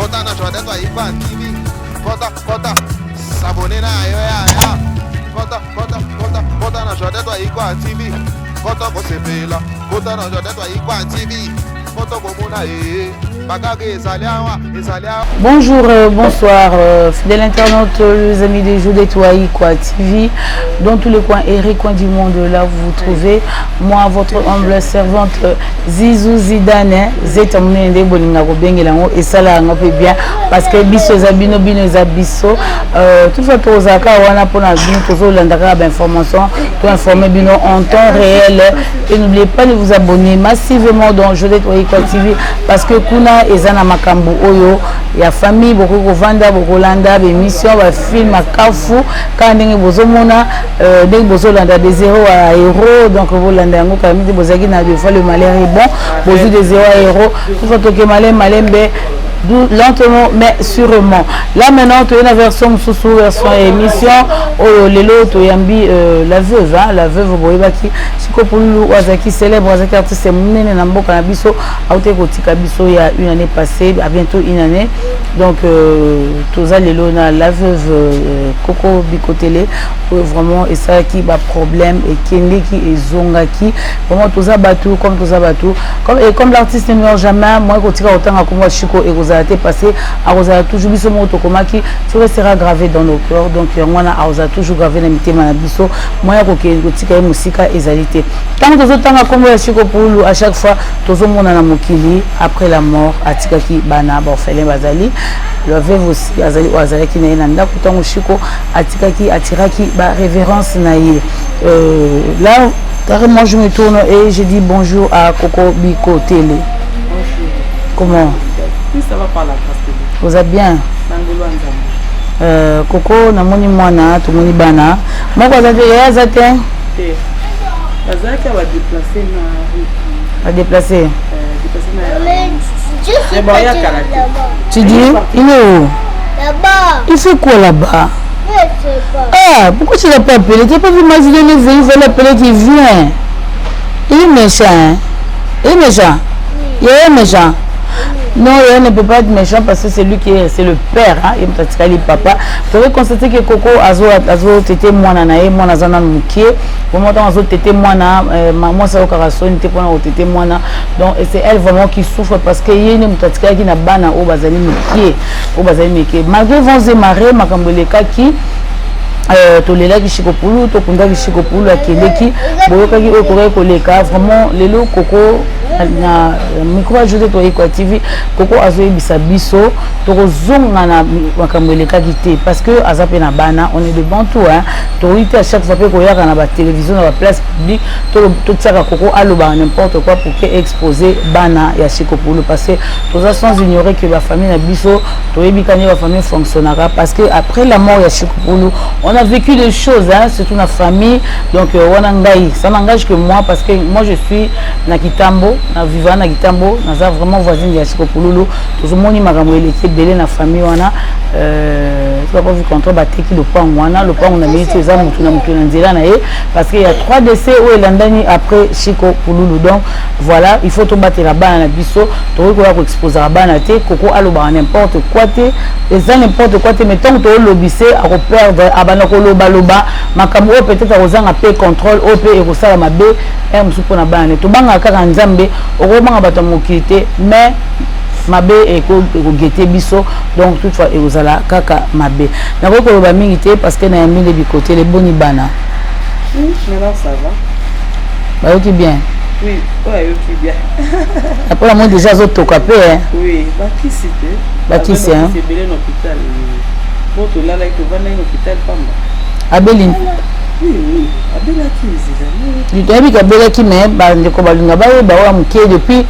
Kota na Jodette Waikwa TV. Kota, kota. S'abonner na yo ya ya. Kota, kota, kota, kota na Jodette Waikwa TV. Kota kosepela. Kota na Jodette Waikwa TV. Kota komona eh. Bakaka ezali awa, ezali awa. Bonjour, bonsoir, fidèles internautes, les amis de Jodette Waikwa TV, dans tous les coins et recoins du monde, là vous vous trouvez. Moi, votre humble servante, Zizou Zidane, Zeta Munene bolinga kobengela yango esala yango mpe bien parce que biso eza bino, bino eza biso. Toutefois tozalaka wana mpona bino, tozolanda kaka bainformation, toinforme bino en temps réel. Et n'oubliez pas de vous abonner massivement dans Jodette Waikwa TV parce que kuna eza na makambo oyo ya famille. Bokoki kovanda, bokolanda baémission, bafilm, akafu kaka ndenge bozomona, ndenge bozolanda de zéro à héros. Donc bolanda yango kala mingi. Bozalaki na des fois le malheur est bon, bozwi de zéro à héros. Toutefois toke malembe malembe, lentement mais sûrement. Là maintenant toye na version mosusu, version ya émission oyo. Lelo toyambi la veuve, hein, la veuve. Boyebaki Chiko Pululu oyo azalaki célèbre, azalaki artiste monene na mboka na biso, autaki kotika biso ya une année passée, à bientôt une année. Donc toza lelo na la veuve, Koko Bikotele, oyo vraiment esalaki baproblème, ekendeki, ezongaki. Vraiment toza bato comme toza bato comme, et comme l'artiste ne meurt jamais, moi kotika kotanga kombo ya Chiko ekozala te parce que akozala toujours. Biso moko tokomaki, tu restera gravé dans nos cœurs. Donc yango wana akozala toujours gravé na mitema na biso. Moya kokende kotika ye mosika ezali te. Ntango tozotanga nkombo ya Chiko Pululu, à chaque fois tozomona na mokili après la mort atikaki bana baorphelin. Bazali la veuve aussi azali oyo azalaki na ye na ndako ntango Chiko atikaki, atiraki barévérence na ye. Là carrément je me tourne et je dis bonjour à Coco Bikotele. Bonjour. Comment? Oui, ça va par la grâce de Dieu. Vous êtes bien? Nangolo Nzambe. Koko, namoni mwana, tomoni bana moko aza te, yaya aza te. Te. Bazalaki badéplace na Badéplace. Déplace na Mais je suis Mais bon, pas il y a karaté. là-bas. Tu dis, il est où? Là-bas. Il fait quoi là-bas? Je sais pas. Ah, pourquoi tu l'as pas appelé? Tu n'as pas vu Mazidone venir? Il faut l'appeler qu'il vient. Il est méchant, hein? Il est méchant. Il est méchant. Non, il ne peut pas être méchant parce que c'est lui qui est, c'est le père, hein. Il est papa. Vous avez constaté que Coco azo azo tete mwana na ye, mwana aza nanu mokie. Vraiment ntango azo tete mwana, mwasi ayokaka soni te mpona kotete mwana. Donc et c'est elle vraiment qui souffre parce que ye nde moto atikalaki na bana oyo bazali mokie, oyo bazali mike. Malgré vents et marées, makambo elekaki, tolelaki Chiko Pulu, tokundaki Chiko Pulu, akendeki, boyokaki oyo ekokaki koleka. Vraiment lelo Koko na micro ya Jodette Waikwa TV, Koko azoyebisa biso tokozonga na makambo elekaki te parce que aza mpe na bana. On est de bon tout, hein. Tokoki te à chaque fois mpe koyaka na batélévision, na baplace publique, totiaka Koko alobaka n'importe quoi pour que exposer bana ya Chiko Pulu, parce que toza sans ignorer que bafamille na biso, toyebi kani bafamille fonctionnaka, parce que après la mort ya Chiko Pulu, on a vécu des choses, hein, surtout na famille. Donc wana ngai, ça n'engage que moi parce que moi je suis na Kitambo, na viva na Kitambo, naza vraiment voisine ya Chiko Pululu. Tozomoni makambo eleki ebele na famille wana. Toza vu contre bateki lopango wana, lopango na miniti eza motu na motu na nzela na ye parce que ya 3 décès oyo elandani après Chiko Pululu. Donc voilà, il faut tobatela bana na biso. Tokoki koya koexposaka bana te. Koko alobaka n'importe quoi te, eza n'importe quoi te, mais ntango toolobise akoperdre, abanda kolobaloba makambo oyo peut-être akozanga mpe contrôle, oyo mpe ekosala mabe ere mosusu mpona bana ne. Tobangaka kaka Nzambe, okobanga bato ya mokili te, mais mabe ekogete biso. Donc toutefois ekozala kaka mabe. Nakoki koloba mingi te parce que nayambi nde Bikotele. Boni bana? Maintenant ça va. Bayoki bien? Oui, oyo ayoki bien. Après namoni déjà azotoka mpe. Oui, bakisi te. Bakisi, hein? Ebele na hôpital po tolalaki, tovandaki na hôpital pamba. Abeli? Oui, abelaki nzela. Toyebi abelaki, mais bandeko balinga bayeba oyo moke depuis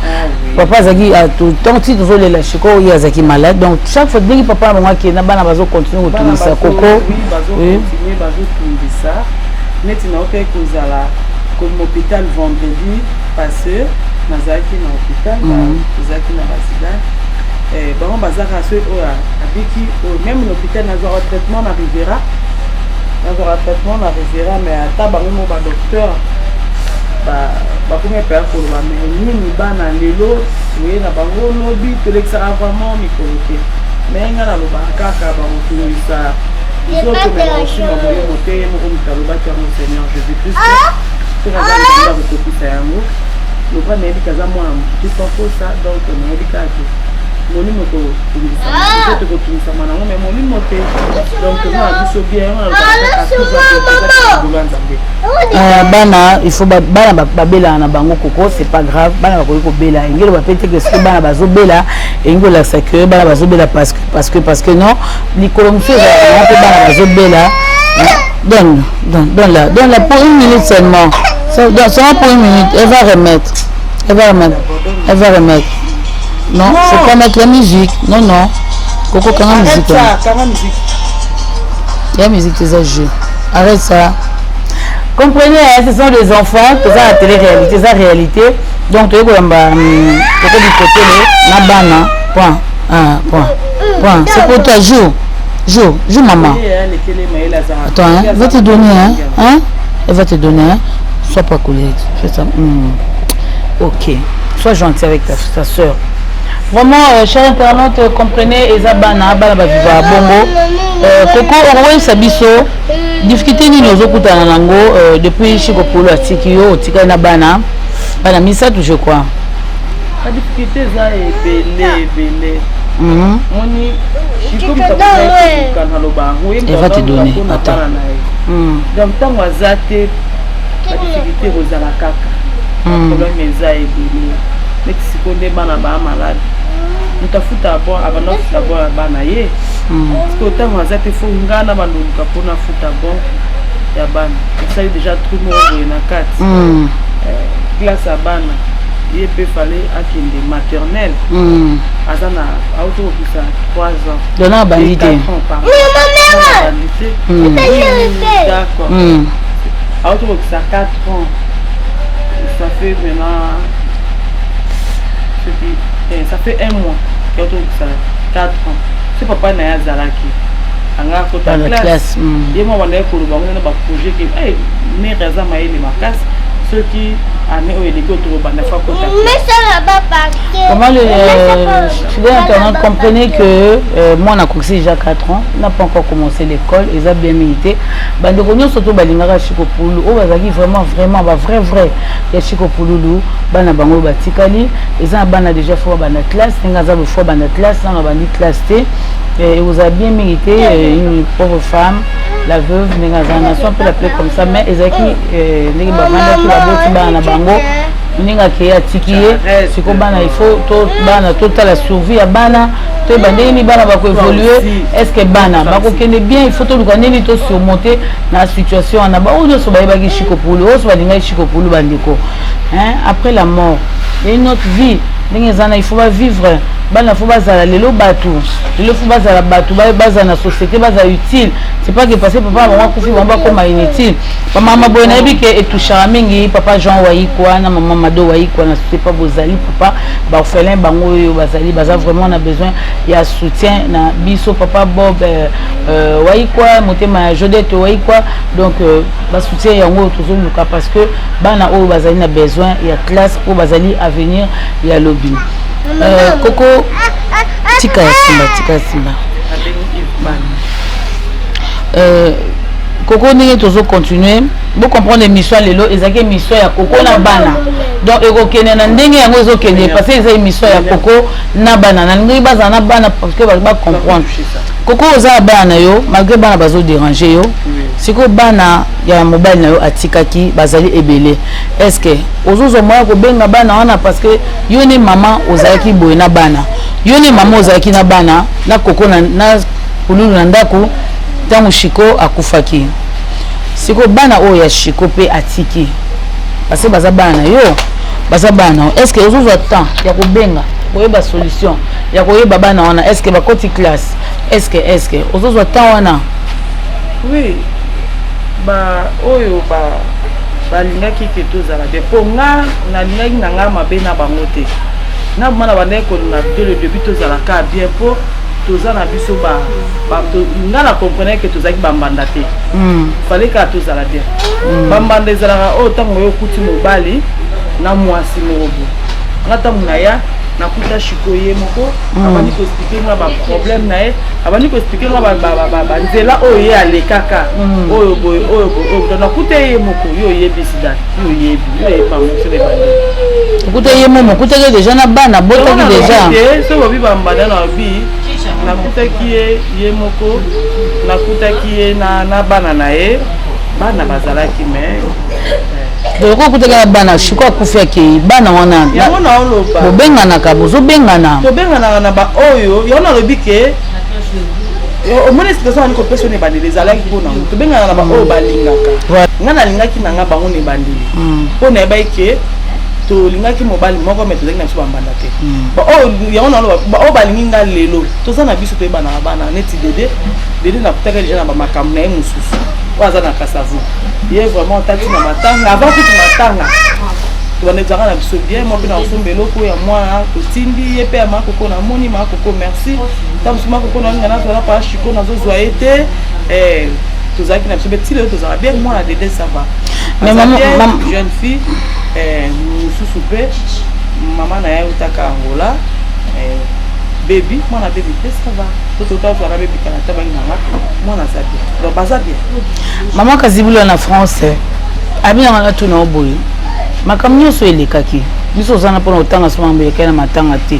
papa azalaki ntango ti tozolela Chiko, oyo azalaki malade. Donc chaque fois ndenge papa na bango akende, bana bazocontinue kotungisa Koko. Bazocontinue, bazotungisa. Neti naokaki kozala comme hôpital vendredi passé, nazalaki na hôpital, tozalaki na basidane. Bango bazaka soki oyo abiki oyo même na hôpital. Nazwaka traitement na Rivera, nazwaka traitement na Rivera, mais ata bango mo badocteur bakomi epeya koloba mais nini bana lelo oye na bango, lobi tolekisaka vraiment mikolo te. Mais nga nalobaka kaka bakotungisa nzoto, mais bakosimba molimo te. Ye moko moto alobaki yango, Seigneur Jésus Christ. Soki aza Nzambe, akokokisa yango. Lokola nayebi ke aza mwana motu te, sans kosa, donc nayebi kaka ke molimo ekotungisama, nzoto ekotungisama nango, mais molimo te. Donc toza na biso bien. Yango nalobaka kaka ya Nzambe. Bana, il faut bana babelaka na bango. Koko, c'est pas grave, bana bakoki kobela. Elingi eloba pe te ke soki bana bazobela, elingi kolakisa ke bana bazobela parce que non. Likolo mosusu ezalaka mpe bana bazobela. Donne, donne, donne la, donne la pour une minute seulement. Seulement pour une minute. Elle va remettre, elle va remettre, elle va remettre. Non, faut pas mettre la musique. Non, non, Koko, kanga musique. Kanga musique. Ya musique eza jeu. Arrête ça. Comprenez, hein, ce sont des enfants. Toza la télé-réalité, eza réalité. Donc toyei koyamba Koko Bikotele na bana. Point, ah, point, point. C'est pour toi. Joue, joue, joue, maman. Attends, hein, elle va te donner, hein, hein, elle va te donner, hein. Sois pas colérique, fais ça. Ok, sois gentil avec ta soeur. Vraiment, cher internaute, comprenez, eza bana, bana baviva bongo. Koko, okoyebisa biso difficulté nini ozokutana nango depuis Chiko Polo atiki yo, otikali na bana, bana misato, je crois? Badifficulté eza ebele, ebele. Moni Chiko moto naloba yango, ye Elle va te donner. Attends. Bana na ye. Donc ntango aza te, badifficulté ekozala kaka, problème eza ebele. Neti sikoyo nde bana baa malade, moto afuta bon, abanda kofuta bon ya bana ye. Sikoyo ntango aza te, faut nga na bandoluka mpona afuta bon ya bana. Esali déjà trou moko boye na kati. Classe ya bana, ye mpe fallait akende maternelle. Aza na auti kokisa 3 ans. Dona abandi te. Abandi te. D'accord. Auti kokisa 4 ans, ça fait maintenant soki ça fait un mois ke auti kokisa 4 ans. So papa na ye azalaki, anga akota classe. Ye mwa bandaki koloba ngo na baprojet ke mare aza mayele makasi, soki année oyo eleki, oyo tokobanda, fa kota. Comment le fidèle internaute, comprenez que moi nakokisi déjà 4 ans, n'a pas encore commencé l'école. Eza bien mingi te. Bandeko nyonso to balingaka Chiko Pululu, oyo bazalaki vraiment, vraiment ba vrai vrai ya Chiko Pululu, bana bango oyo batikali, eza na bana déjà, faut babanda classe. Ndenge aza boye, faut banda classe. Nano abandi classe te, ekozala bien mingi te. Une pauvre femme, la veuve, ndenge aza na so, on peut l'appeler comme ça. Mais ezalaki ndenge bavandaki, baboti bana na bango, ndenge akei, atiki ye. Sikoyo bana, il faut to bana totala survie ya bana, toyeba ndenge nini bana bakoévolue. Est ce que bana bakokende bien? Il faut toluka ndenge nini tosurmonte na situation wana. Baoyo nyonso bayebaki Chiko Pulu, oyo nyonso balingaki Chiko Pulu, bandeko, hein? Après la mort, il y a une autre vie. Ndenge eza na, il faut bavivre. Bana faut bazala lelo bato, lelo faut bazala bato, bazala na société, bazala utile. C'est pas que parce que papa bango akufi, bango bakoma inutile. Bamama boye, nayebi ke etouchaka mingi papa Jean Waikwa na mama Mado Waikwa na société pa bozali papa. Baorphelin bango oyo bazali, baza vraiment na besoin ya soutien na biso. Papa Bob Waikwa, motema ya Jodete Waikwa. Donc basoutien yango tozoluka, parce que bana oyo bazali na besoin ya classe mpo bazali avenir ya lobi. Koko, tika ya simba, tika ya simba. Koko, ndenge tozocontinue, bocomprendre, émission ya lelo ezalaki émission ya koko na bana. Donc ekokende na ndenge yango ezokende, parce que eza émission ya koko na bana. Nalingi bazala na bana parce que bacomprendre. Koko, oza na bana na yo, malgré bana bazodérange yo. Sikoyo bana ya mobali na yo atikaki bazali ebele. Est ce que ozozwa moya kobenga bana wana? Parce que yo ne mama ozalaki boye na bana, yo ne mama ozalaki na bana na koko na Pululu na ndako ntango Shiko akufaki. Sikoyo bana oyo ya Shiko mpe atiki, parce que baza bana na yo, baza bana na yo. Est ce que ozozwa temps ya kobenga, koyeba solution ya koyeba bana wana, est ce que bakoti classe? Est ce que ozozwa temps wana? Oui, ba oyo ba balingaki ke tozala bien, mpo nga nalingaki na nga mabe na bango te. Na bana bandaki kolinga dès le début tozalaka bien, mpo toza na biso nga na comprenais ke tozalaki bambanda te. Fallait kaka tozala bien. Bambanda ezalaka oyo ntango oyo okuti mobali na mwasi moko boye. Nga ntango naya, Nakuta Shiko ye moko abandi koexpliquer nga baproblème na ye, abandi koexpliquer nga banzela oyo ye alekaka, oyo boye, oyo boye, oyo boye. Nakuta ye moko. Yo oyebi Zidane, yo oyebi, yo oyebi mamoso ebandi. Okuta ye momo, okutaki déjà na bana, botaki déjà. Te, so bobi bambanda na bi nakutaki ye ye moko, nakutaki ye na bana na ye, bana bazalaki, mais Donc okutaki na bana, Shiko akufi, akei, bana wana yango naoloba. Bobenganaka, bozobengana. Tobenganaka na baoyo yango nalobi ke omoni explication nani kopesa na ebandeli ezalaki mpo nango. Tobenganaka na baoyo balingaka. Nga nalingaki na nga bango na ebandeli mpo nayebaki ke tolingaki mobali moko, me tozalaki na biso bambanda te. Baoyo yango naloba, baoyo balingi nga lelo, toza na biso, toyebanaka bana neti Dede. Dede nakutaki deja na bamakambo na ye mosusu oyo aza na Kasavu. Ye vraiment tati na matanga, avant kutu matanga tobanda ezalaka na biso bien. Mwa mpe na kosomba eloko ya mwana, totindi ye mpe ya makoko. Namoni makoko, merci. Ta mosusu makoko nalinga nazwala pa Shiko, nazozwa ye te. Tozalaki na biso mpe ti lelo tozalaka bien. Mwana Dede, ça va. Mais Aza maman- bien, maman- jeune fille mosusu mpe mama na ye autaka Angola, baby, mwana baby mpe ça va. To totazwala baby kana ta bangi nanga mwana aza bien, donc baza bien. Mama Kazibula na France abinanga na tuna oboye, makambo nyonso elekaki biso, ozana mpona kotanga so makambo elekaki na matanga te,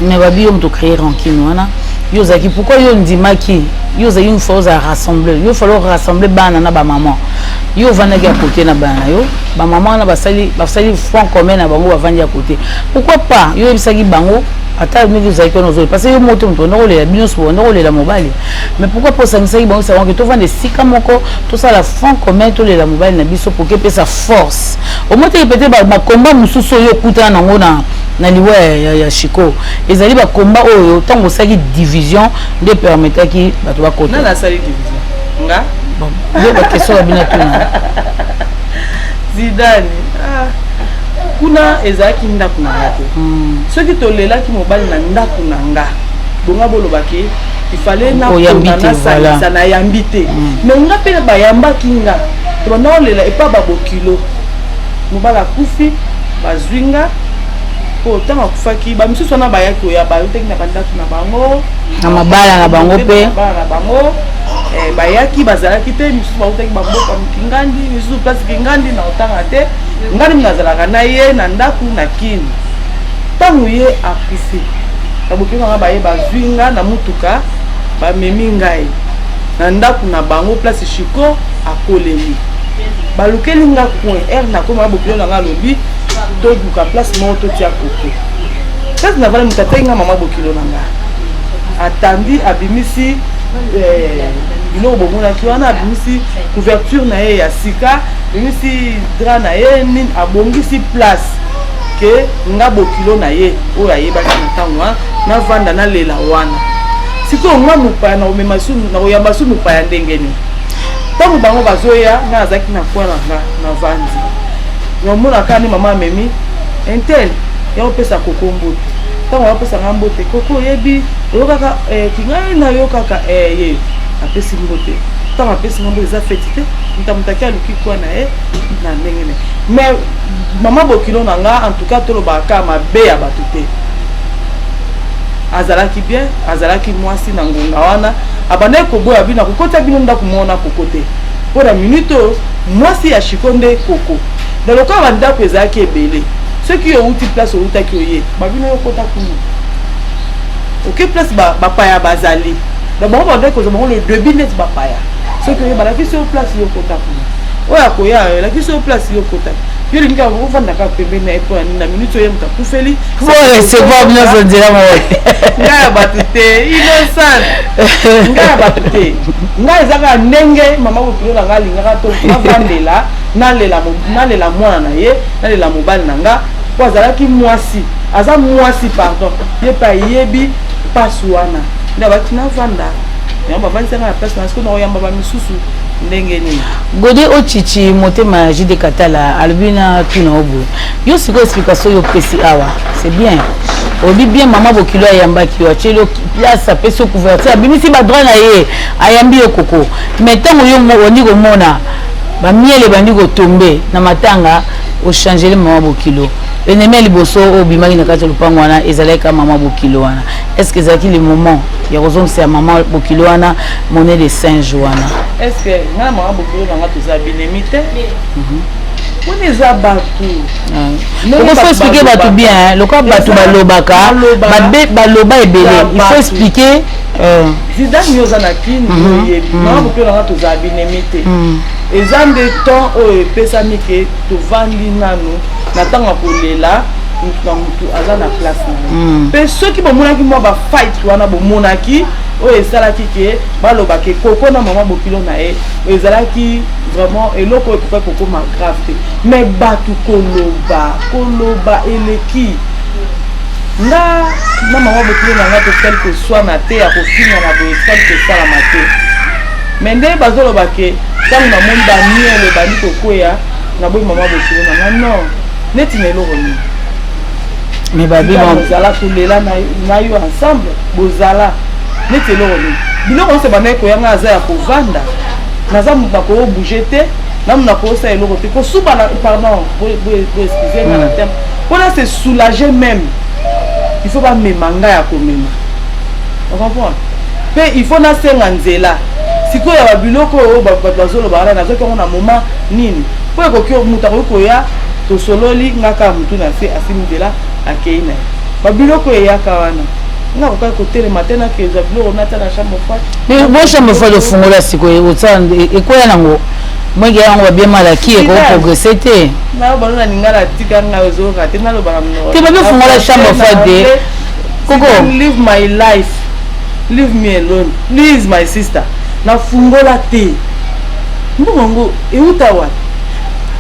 mais babi yo moto créer rancune wana. Yo ozalaki, pourquoi yo ondimaki? Yo ozalaki une fois ozala rassemble, yo fallait rassembler bana na bamama. Yo ovandaki ya kote na bana na yo, bamama wana basali front commun na bango, bavandi ya kote. Pourquoi pas yo oyebisaki bango ata ndenge ozalaki wana ozolela? Parce que yo moto moto banda kolela, bino nyonso banda kolela mobali, mais pourquoi pas osangisaki bango sango ke tovanda esika moko, tosala front commun, tolela mobali na biso, pour que epesa force omoteki? Peut-être bakomba mosusu oyo okutana nango na liwa ya Shiko ezali bakomba oyo ntango osalaki division nde permetaki bato bakota. Nani asali division? Nga? Bon, yo baquestion ya bino tuna. Zidane, ah. Kuna ezalaki ndako na nga te. Soki tolelaki mobali na ndako na nga, bonga bolobaki ifale Oyambi napona te, nasalisa. Voilà. Nayambi te, mais nga mpe bayambaki nga, tobanda kolela epa babokilo. Mobali akufi, bazwi nga po ntango akufaki, bamisusu wana bayaki koya, bayutaki na bandako na bango. Na mabala na bango mpe. Na mabala na bango, bayaki, bazalaki te. Misusu bautaki bamboka Kingandi, misusu place Kingandi na otanga te. Ngandi nazalaka na ye na ndako na Kini. Ntango ye akufi, babokilo nanga baye, bazwi nga na mutuka, bamemi ngai na ndako na bango place Shiko akoleli. Balukeli nga coin aire, nakoma bokilo na nga alobi toluka place moko totia koko. Place navandi, moto ateki nga, mama bokilo na nga atandi, abimisi biloko bomonaki wana, abimisi couverture na ye ya sika, abimisi drap na ye nini, abongisi place ke nga bokilo na ye oyo ayebaki na ntango wana navanda, nalela wana. Sikoyo nga mopaya, nakomema su, nakoyamba su mopaya ndenge nini? Ntango bango bazoya, nga nazalaki na coin na nga, navandi, namona kaka nde mama amemi intel ya kopesa koko mbote. Ntango apesa nga mbote, koko oyebi oyokaka kingai nayokaka ye apesi mbote. Ntango apesi nga mbote, eza feti te, moto aki aluki kwa na ye na ndenge ne. Mais mama bokilo na nga, en tout cas tolobaka kaka mabe ya bato te, azalaki bien, azalaki mwasi na ngonga wana. Abandaki koboya bino, akokota bino ndako moko na koko te, mpo na minute oyo mwasi ya Shiko nde koko. Na lokola bandako ezalaki ebele, soki outi place outaki, oye babino, yokota kuna, oke place bapaya bazali na bango, bandaki kozwa bango le début neti bapaya. Soki oye, balakisi yo place, yokota kuna. Oyo akoya, elakisi yo place, yokota. Yo olingi kaka ovanda kaka pembeni na ye mpo na nini? Na minute oyo ye moto akufeli. Recevoir nyonso nzela moko. Ngai ya bato te, innocent, ngai ya bato te. Ngai eza kaka ndenge mama bokilo na ngai alingaka to navandela, nalela mwana na ye, nalela mobali na nga, mpo azalaki mwasi, aza mwasi, pardon, ye mpe ayebi mpasi wana nde abaki navanda yango, bavandisanga na place na. Sikoyo nakoyamba bamisusu ndenge nini? Gode Ochichi motema ya Jide Katala alobi na tuna o boye: yo sikoyo, explication oyo opesi awa, c'est bien, olobi bien, mama bokilo ayambaki yo, atieli yo place, apesi yo couverture, abimisi badroit na ye, ayambi yo koko. Mais ntango yo ondi komona bamiele ebandi kotombe na matanga, ochangele mama bokilo. Ennemi ya liboso oyo obimaki na kati ya lopango wana ezalaki kaka mama bokilo wana. Est ce que ezalaki le moment ya kozongisa ya mama bokilo wana monnaie de singe wana? Est ce que nga na mama bokilo na nga toza binemi te? Wana eza bato. Il faut expliquer bato bien, lokola bato balobaka, baloba ebele, il faut expliquer. Zidane, yo oza na Kini, oyebi mama bokilo na nga toza binemi te. Eza nde temps oyo epesami ke tovandi nanu na ntango ya kolela, mutu na mutu aza na place na ye. Mpe soki bomonaki mwa bafight wana, bomonaki oyo esalaki ke baloba ke koko na mama bokilo na ye, ezalaki vraiment eloko oyo ekokaki kokóma grave te. Mais bato koloba koloba eleki. Nga na mama bokilo na nga totikali koswana te, ya kofinga na boye etikali kosalama te. Mais nde bazoloba ke ntango namoni bamiele ebandi kokweya, naboyi mama bokilo na nga, non, neti na eloko nini. Mais babi bozala kolela na yo ensemble, bozala neti eloko nini. Biloko nyonso ebandaki koyanga, aza ya kovanda, naza moto nakobouge te, namu nakosala eloko te, kosuba na, pardon, boexcuse nga na terme, mpona se soulager même il faut bamema ngai ya komema, ocomprendre? Mpe il faut nasenga nzela. Sikoyo ya babiloko oyo bato bazoloba wana, nazwaki yango na moment nini? Mpo ekoki, moto akoki koya, tosololi, nga kaka motu na se, asimi nzela, akei na ye. Babiloko eyaka wana, nga kokaki kotelema te, nakezwa biloko natia na chambre froide. Mais bo chambre froide ofungola sikoyo, otia ekoya nango mwenge yango babie malaki ekoprogresse te. Naloba na lingala, tika ngai, ozoyoka te, naloba na monoko. Te, babi ofungola chambre froide te, koko. Live my life, leave me alone, please, my sister. Nafungola te, mbongo yango euta wapi?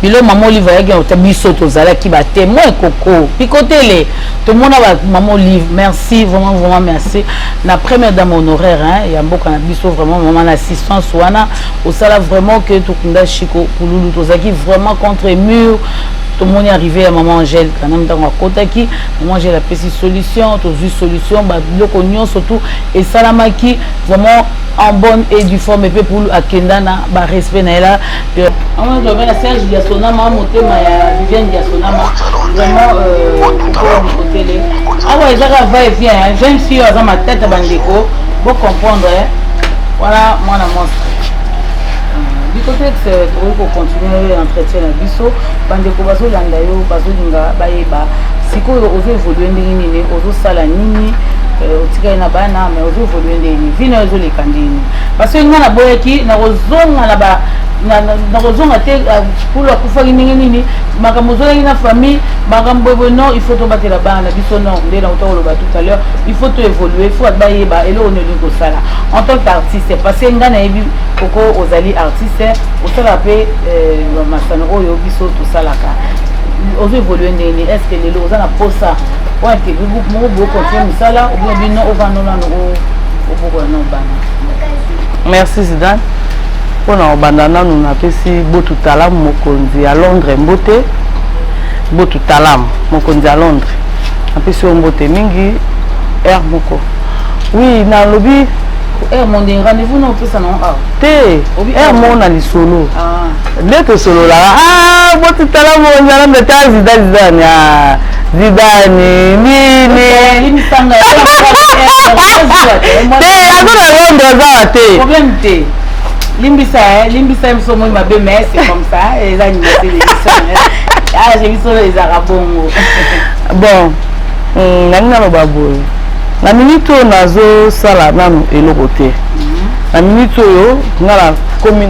Bilo mama Olive ayaki ota, biso tozalaki batémoin. Koko Pikotele, tomona ba mama Olive. Merci vraiment, vraiment merci na première dame honoraire, hein, ya mboka na biso. Vraiment mama, na assistance wana osala, vraiment que tokunda Chiko Pululu, tozalaki vraiment contre mur. Tomoni arrivé ya mama Angèle kana, ntango akotaki, mama Angèle apesi solution, tozwi solution, babiloko nyonso tu esalamaki vraiment en bonne et due forme. Mpe Pulu akenda na barespect na ye la. Na Serge Diasonama, motema ya Viviane Diasonama, vraiment Bikotele awa ezaka va et vient. Jeune fille oyo aza matata, bandeko bocomprendre, wana mwana monstre. Bikotex, tokoki kocontinue entretien na biso. Bandeko bazolanda yo, bazolinga bayeba sikoyo ozo évolue ndenge nini, ozosala nini, otikali na bana, mais ozo évolue ndenge nini, vie na yo ezoleka ndenge nini? Parce que nga naboyaki nakozonga na ba nakozonga te. Kulu akufaki ndenge nini? Makambo ozolaki na famille, makambo boye, non, il faut tobatela bana na biso. Non, nde nauta koloba tout à l'heure, il faut to évoluer, il faut bayeba eloko nini olingi kosala en tant qu'artiste. Parce que ngai nayebi koko ozali artiste, osalaka mpe masano oyo biso tosalaka. Ozo évolue ndenge nini? Est ce que lelo oza na posa po intégrer groupe moko boye, continue mosala, ou bien bino ovanda nano, obokola nano bana? Merci Zidane. Mpona kobanda nanu, napesi Botu Talamu, mokonzi ya Londres, mbote. Botu Talamu, mokonzi ya Londres, napesi yo mbote mingi. Aire moko, oui, nalobi. Aire monde, rendez-vous na opesa nango awa. Te, aire moko na lisolo nde tosololaka. Ah, Botu Talamu, mokonzi ya Londres, ta Zidane, Zidane, ah, Zidane nini te, aza na Londres, azawa te. Problème te, limbisa, limbisa biso, omoi mabe, mais c'est comme ça, eza animation d'émission age biso, ezalaka bongo. Bon, nangi naloba boye: na minute oyo nazosala nanu eloko te. Na minute oyo nga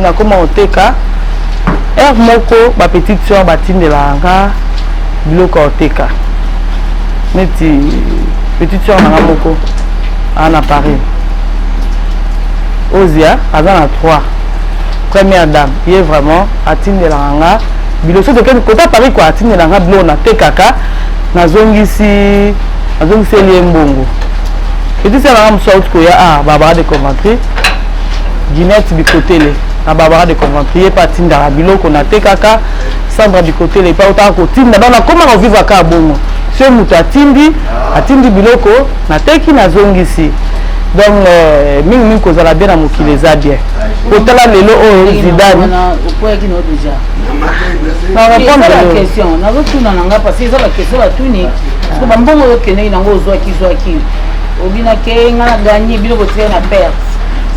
nakoma koteka, heure moko bapetite sœur batindelaka nga biloko ya koteka, neti petite sœur nanga moko aza na Paris, Ozia, aza na 3, première dame. Ye vraiment atindelaka nga biloko soki tokende kota Paris kua, atindelaka nga biloko, natekaka, nazongisi, nazongiseli ye mbongo. Petite sœur nanga mosusu auti koya, ah, Barbara de Coventry, Ginette Bikotele na Barbara de Coventry, ye mpe atindaka biloko, natekaka. Sandra Bikotele epe autaka kotinda. Donc nakomaka kovivre kaka bongo, soki moto atindi, atindi biloko, nateki, nazongisi. Donc mingimingi kozala bien na mokili eza bien. Kotala lelo oyo Zidane okweyaki nao déjà na répondre question nazotuna na nga parce que eza baquestion batuni parce bambongo oyo okendeki nango ozwaki zwaki obinake nga na gagné bino botikali na perte.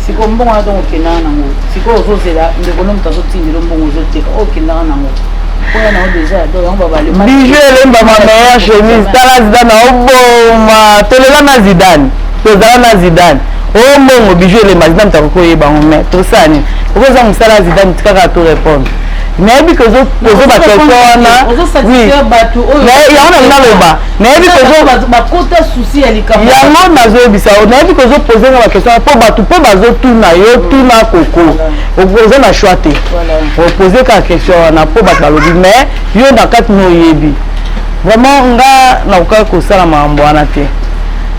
Sikoyo mbongo wana ntongo okendaka nango, sikoyo ozozela ndeko no moto azotindela mbongo, ozoteka oyo okendaka nango oya nango déjà, donc yango babale. Bijou Elemba, ma meilleure chemise. Tala Zidane aoboma, tolela na Zidane, tozala na Zidane. Oyo mbongo Bijou Elemba, Zidane moto akoki oyeba yango, mais tosala nini? Okoza mosala ya Zidane, tikaka to répondre. Nayebi ke ozo baquestion wana, oui, yango na naloba, nayebi bakota souci ya likambo. Yango nazoyebisa yo, nayebi ke ozopose nga baquestion mpo bato mpe bazotuna yo. Tuna koko, oza na choix te, opose kaka question wana mpo bato balobi. Mais yo na kati no oyebi vraiment, nga nakokaki kosala makambo wana te.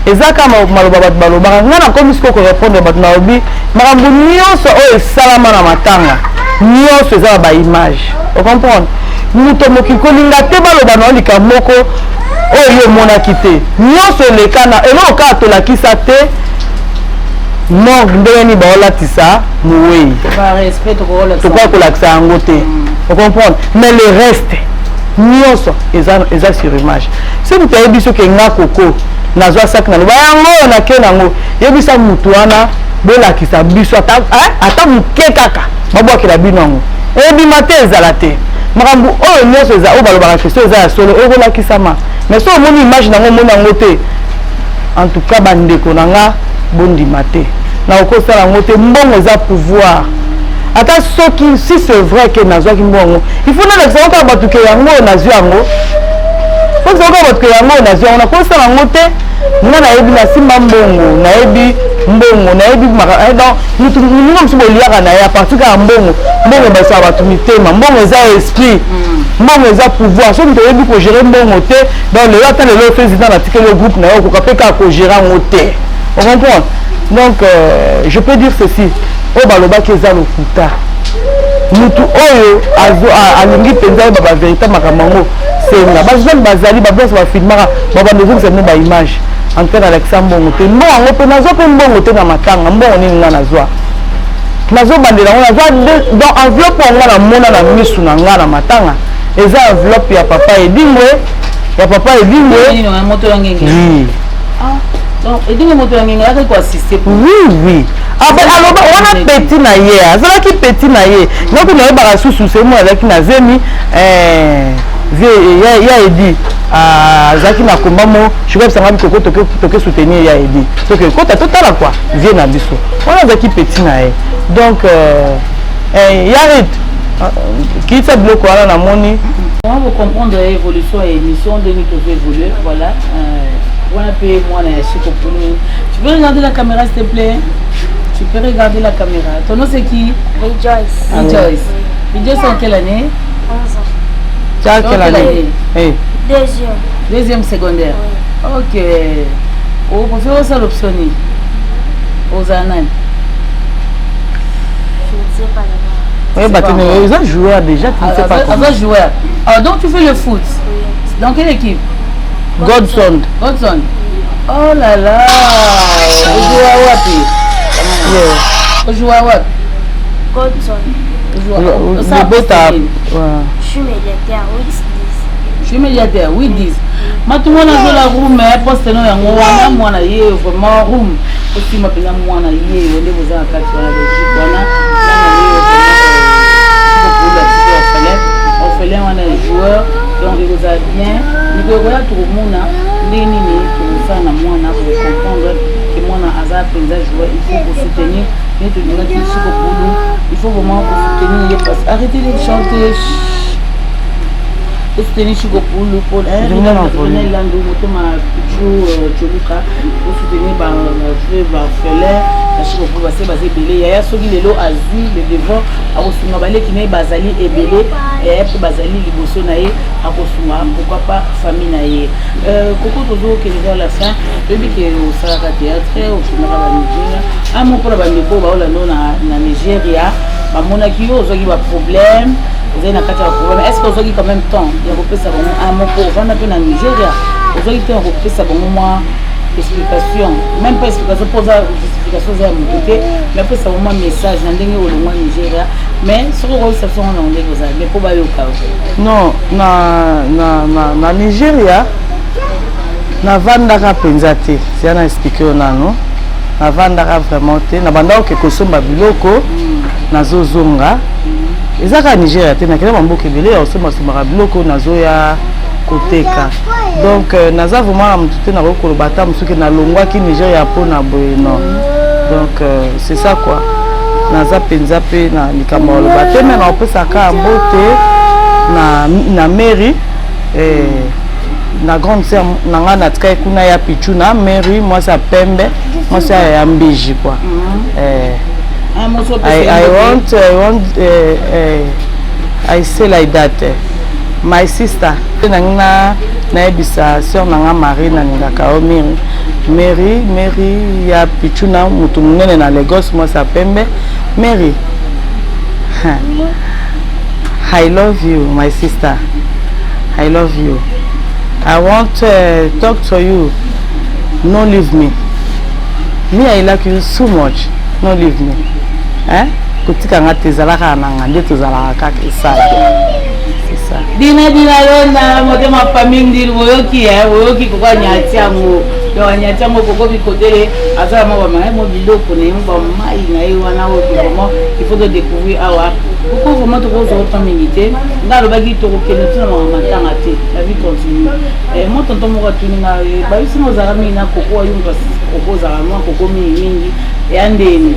Eza kaka maloba bato balobaka. Nga nakomi sikoyo korépondre bato, nalobi makambo nyonso oyo esalama na matanga nyonso eza na baimage. Ocomprendre? Moto mokili kolinga te baloba na yo likambo moko oyo yo omonaki te. Nyonso elekana, eloko kaka tolakisa te morgue ndenge nini baolatisa mowei, tokoka kolakisa yango te. Ocomprendre? Mais le reste nyonso eza sur image. So moto ayebi soki nga koko nazwa saki, naloba yango oyo nake nango, yebisa motu wana bolakisa biso ata moke kaka, babwakela bino yango, ebima te, ezala te. Makambo oyo nyonso eza oyo balobaka, question eza ya solo, ekolakisama. Mais so omoni image nango, omoni yango te. En tout cas, bandeko na nga, bondima te, nakokosala yango te. Mbongo eza pouvoir. Ata soki si c'est vrai ke nazwaki mbongo, il faut nalakisa yango kaka bato ke yango oyo nazwi yango, faut kaka bato ke yango oyo nazwi yango. Nakosala yango te. Nga nayebi nasimba mbongo, nayebi mbongo, nayebi donc mutu moninga mosusu boliaka na ye à partir kaka mbongo. Mbongo ebasaka bato mitema, mbongo eza esprit, mbongo eza pouvoir. So moto oyebi kogérer mbongo te, donc lelo, ata lelo président natikeli yo groupe na yo, okoka mpe kaka kogérer yango te. Ocomprendre? Donc je peux dire ceci: oyo balobaki eza lokuta. Mutu oyo alingi mpenza oyeba bavérité makambo yango, senga bazwani bazali baplace bafilmaka, babanda ozongisa bino baimage. En tout cas, nalakisa mbongo te. Mbongo yango mpe nazwa mpe mbongo te na matanga. Mbongo nini nga nazwa? Nazobandela yango, nazwa donc enveloppe yango namona na misu na nga na matanga, eza enveloppe ya papa Edingwe, ya papa Edingwe. Oui. Edingwe moto ya ngenge ayaki koassiste? Oui, aloba wana petit na ye, azalaki petit na ye. Nga kuna nayebaka susu semo azalaki na zemi ya Edi, azalaki na komba mo shikoyebisanga bikoko toke soutenir ya Edi, toke kota totala kua vie na biso wana, azalaki petit na ye. Donc yarit kiita biloko wana namoni. Comment vous comprendre évolution et émission ndenge tozo évoluer? Voilà, wana mpe mwana ya Chiko Pulu. Tu peux regarder la caméra, s'il te plaît? Tu peux regarder la caméra? Ton nom, c'est qui? Rejoice. Rejoice. Rejoice, en quelle année? 11 ans. Tu as quelle année? Hey. Deuxième. Deuxième secondaire. Oui. Ok, opréféré osala option nini? Ozala nani? Je ne sais pas d'abord. Oui, bah, tu es un joueur déjà, tu ne sais pas comment. Un joueur. Ah, donc tu fais le foot? Oui. Dans quelle équipe? Godson. Godson. Oh là là. Ojoua wapi? Ojoua wapi? Godson. Bota. Je suis médiateur, 8 10. Je suis médiateur, 8 10. Matumona azola room poste no yango wana. Mwana ye vraiment room osima mpenza, mwana ye oyo nde boza na kati wana Belgique wana, mwana ye orphelin, orphelin wana ya joueur. Donc ekozala bien mikolo ekoya, tokomona ndenge nini tokosala na mwana, kocomprendre ke mwana aza mpenza joueur. Il faut kosoutenir ye, tolingaki Siko Pulu, il faut vraiment kosoutenir ye parce arrêtez de chanter, osoutenir Chiko Pulu mpona Landu Motema Pichu Choluka, osoutenir baveuve, baorphelin na Chiko Pulu. Base baza ebele. Yaya soki lelo azwi le devant, akosunga baleki na ye, bazali ebele. Yaya mpe bazali liboso na ye, akosunga, pourquoi pas famille na ye. Koko, tozokende vers la fin. Toyebi ke osalaka théâtre, okendaka banigeria amo mpona bandeko baolanda na Nigeria, bamonaki yo ozwaki baproblème, ozali na kati ya baproblème. Est ce que ozwaki quand même temps ya kopesa bango un mot mpo ovanda mpe na Nigeria? Ozwaki temps ya kopesa bango mwa Explication, même pas explication, mpo oza justification oza ya moto te, mais apesa mwa message na ndenge olongwa Nigeria. Mais soki okoyebisa biso ngo na ndenge ozala, mais mpo bayoka yo. Non, na Nigeria navandaka mpenza te. Sia na expliquer yo nano, navandaka vraiment te. Na banda oke kosomba biloko, nazozonga. Eza kaka Nigeria te, nakenda bamboka ebele ya kosombasombaka biloko, nazoya koteka. Donc naza vraiment na motu te. Nakoki koloba ata mosuki nalongwaki Nigeria mpona boye, non. Donc c'est ça quoi, naza mpenza mpe na likambo ya koloba te, me naopesaka mbote na Mary, na grande sœur na ngai natikaki kuna ya Pichu, na Mary, mwasi ya pembe, mwasi ya mbiji quoi. I want I say like that, my sister, nangi na nayebisa sœur na nga Marie, nalingaka yo Mary, Mary, Mary ya Pichu, na motu monene na Lagos, mwasi ya pembe. Mary, I love you, my sister, I love you. I want to talk to you. No leave me. Me, I like you so much. No leave me, eh? Kotika nga te, ezalaka na nga nde tozalaka kaka, esala, c'est ça. Dina dina londa motema famille ndili boyoki, boyoki koko anyati yango. Donc anyati yango, koko bikotele azala mwa bamai, mwa biloko na ye, mwa bamai na ye wana oyo vraiment il faut todécouvrir awa. Koko, vraiment tokozwa ota mingi te. Nga alobaki tokokende ntina maka matanga te, la vie continue. Mo tonton moko atuni nga, bayebisi nga ozalaka mingi na koko ayo, moto koko ozalaka mwa koko mingi mingi, eya ndeni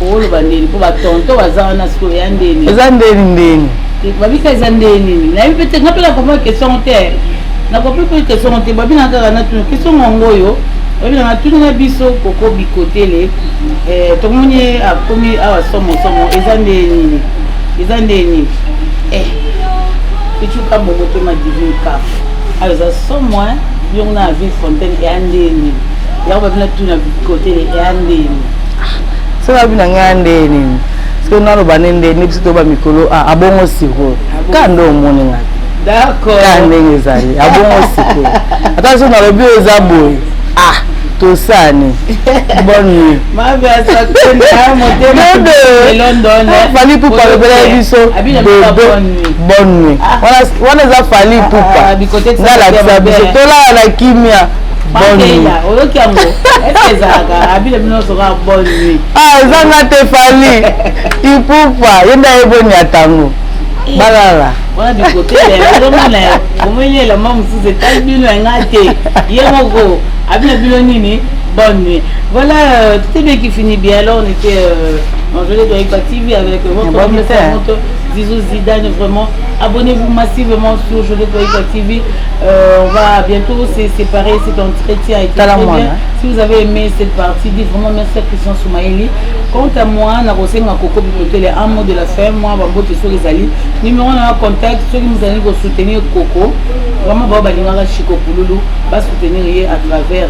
okoloba ndeni mpo batonton baza wana sikoyo, eya ndeni? Eza ndeni ndeni. Babika eza nde nini, nayebi pe te. Nga mpe nakoma question te, nakopi mpe question te. Babi na kaka natuna question yango oyo, babi na natuni na biso koko bikotele, tomoni akomi awa somosomo, eza nde nini, eza nde nini? Ecuka motema divine kaf ayo eza somo yongo na ville fontaine, eya nde nini yango? Babi natuna bikotele, eya nde nini? So babi na ngai nde nini? Soki naloba ne nde biso toba mikolo abongo sikoyo kaka nde omoni ngai. D'accord. Kaka ndenge ezali, abongo sikoyo ata so nalobi oyo eza boye, tosani, bonne nuit. Fally Ipupa alobelaki biso dodo, bonne nuit. Wana eza Fally Ipupa nga alakisa biso tolala na kimia, bonne nuit. Oyoki yango, ese ezalaka abile bino nyonso kaka bonne nuit. Eza nga te, Fally Ipupa ye nde ayeboni ya tango balala. Wana bikotele ozomona, omoni elamba mosusu etali bino, yanga te, ye moko abina bino nini, bonne nuit. Voilà, tout est bien qui finit bien. Alors on était en journée de Ipa TV avec votre Bon. Votre Zizou Zidane. Vraiment, abonnez-vous massivement sur Jolie Ipa TV. On va bientôt se séparer, cet entretien a été très bien. Si vous avez aimé cette partie, dites vraiment merci à Christian Soumaïli. Quant à moi, nakosenga koko bikotele un mot de la fin, moi bambote soki ezali numéro na contact, soki mozali kosoutenir koko, vraiment bao balingaka Chiko Pululu, basoutenir ye à travers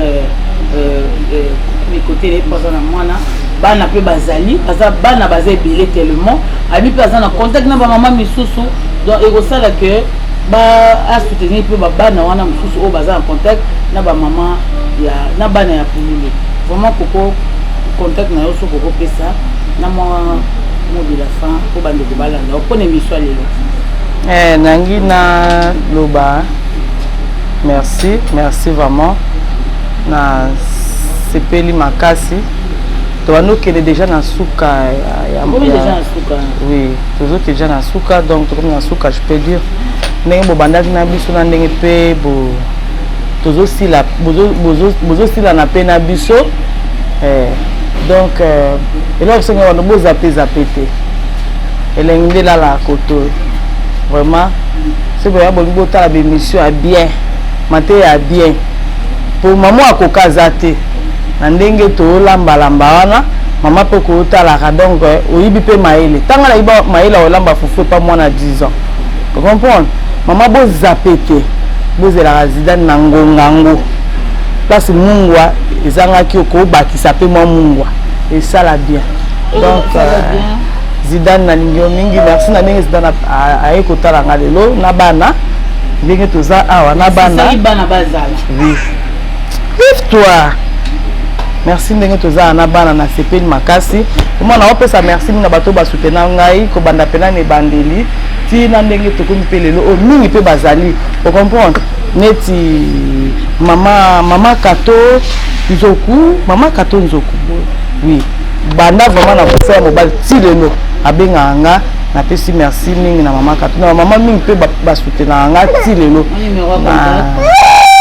bikotele mpo aza na mwana, bana mpe bazali, baza bana baza ebele tellement abi mpe aza na contact na bamama misusu. Donc ekosala ke ba asoutenir mpe babana wana mosusu oyo baza na contact na bamama ya na bana ya Pululu. Vraiment koko, contact na yo soki okopesa na mwa mot de la fin mpo bandeko balanda mpona émission ya lelo. Nangi naloba merci, merci vraiment, na sepeli makasi. Tobandi okende déjà na suka. Oui, tozokende déjà na suka. Donc tokomi na suka, je peux dire ndenge bobandaki na biso na ndenge mpe tozosila, bozosilana mpe na biso. Donc eloko biso bando bozape zape te, elengi nde elalaka koto. Vraiment soki boya bolingi botala bémission ya bien, mateya ya bien, po mama akoka aza te na ndenge tolambalamba wana, mama mpe koyotalaka. Donc oyibi mpe mayele, ntango nayiba mayele ya kolamba fufu epa mwana 10 ans, comprendre. Mama, bozape te, bozelaka Zidane na ngongango place mungwa ezangaki, okobakisa mpe mwa mungwa, esala bien. Donc Zidane, nalingi yo mingi. Merci na ndenge Zidane aye kotala nga lelo na bana, ndenge toza awa na bana. Bana bazala. Oui. Lève-toi. Merci ndenge tozala na bana, nasepeli makasi. Omona, opesa merci mingi na bato basoutenir ngai kobanda mpena na ebandeli ntina ndenge tokomi mpe lelo oyo. Mingi mpe bazali ocomprendre, neti mama Kato Nzoku, mama Kato Nzoku, oui, banda vraiment na kosa ya mobali ti lelo abengaka nga. Napesi merci mingi na mama Kato, na bamama mingi mpe basoutenaka nga ti lelo.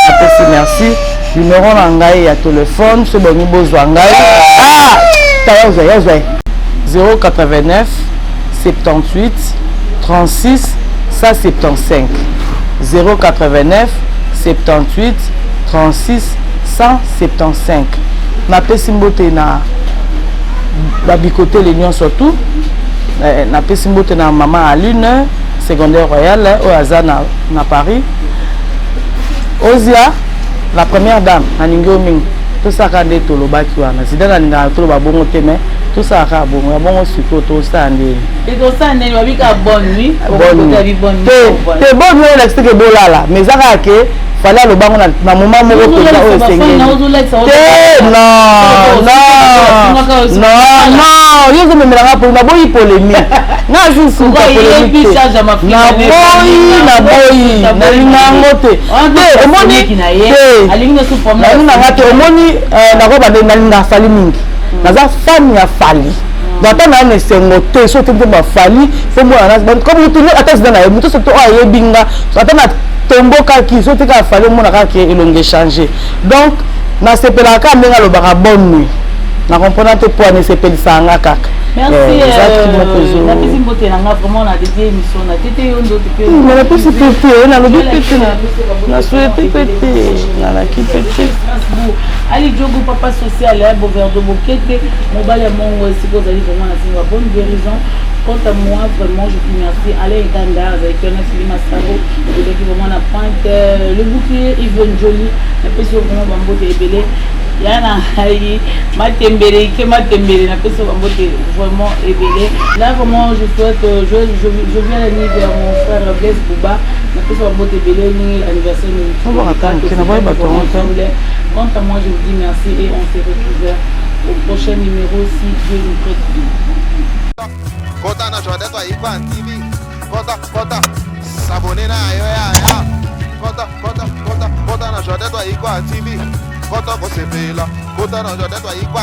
Napesi merci. Numero na ngai ya telefone, so bongi bozwa ngai, ah, taya ozwa ya ozwa 089 78 36 175, 089 78 36 175. Napesi mbote na babikotele nyonso tu. Napesi mbote na mama Aline Secondaire Royale oyo aza na Paris, Ozia la première dame. Nalingi yo mingi. Tosalaka nde tolobaki wana zida, nalingaka toloba bongo te, mais tosalaka bongo ya bongo. Sikoyo tosala ndeni? Tosala ndeni? Babika bonne nuit. Te, te, bonne nuit elakisi te ke bolala, mais eza kaka ke fallait alobango na moment moko mpenza oyo esengeli te. Non, non, non, non, yo ozomemelanga po naboyi polémique. Nga azusuka polémique te. Naboyi, naboyi, nalinga yango te. Te, omoni te, nalinga nga te. Omoni, nakoba nde nalinga Fally mingi, naza fan ya Fally. Donc ata naa na esengo te, so te nde baFally fo mona comme mutu ata zida na ye mutu soki oyo ayebi nga, ata na tombokaki so te kaka Fally, omona kaka ke elongi échange. Donc nasepelaka kaka ndenge alobaka bonne nuit. Na comprendre te po wana esepelisaka nga kaka. Merci. Napesi mbote na nga vraiment na dédié émission na tete yo ndoto mpe. Mais napesi pe te, nalobi pe te, nasouhaite pe te, nalaki pe te. Ali Diogo, papa social Boverdo Bokete, mobali ya mongo, esika ozali vraiment na singa bonne guérison. Quant à moi, vraiment, je dis merci. Alain Ganda azalaki wana, Fili Masaro ozalaki vraiment na pointe, le bouclier Yvonne Jolie. Napesi yo vraiment bambote ebele ya na ngai Matembele, Ike Matembele, napesi yo bambote vraiment ebele. Là vraiment je souhaite je viens la nuit vers mon frère Blaise Bouba, napesi yo bambote ebele ndenge anniversaire. Quant à moi, je vous dis merci et on se retrouve au prochain numéro si Dieu nous prête vie. Kota na Jodette Ayikwa TV. Kota, kota, s'abonner na yo ya ya. Kota, kota, kota, kota na Jodette Ayikwa TV. Kota kosepela. Kota na Jodette Ayikwa.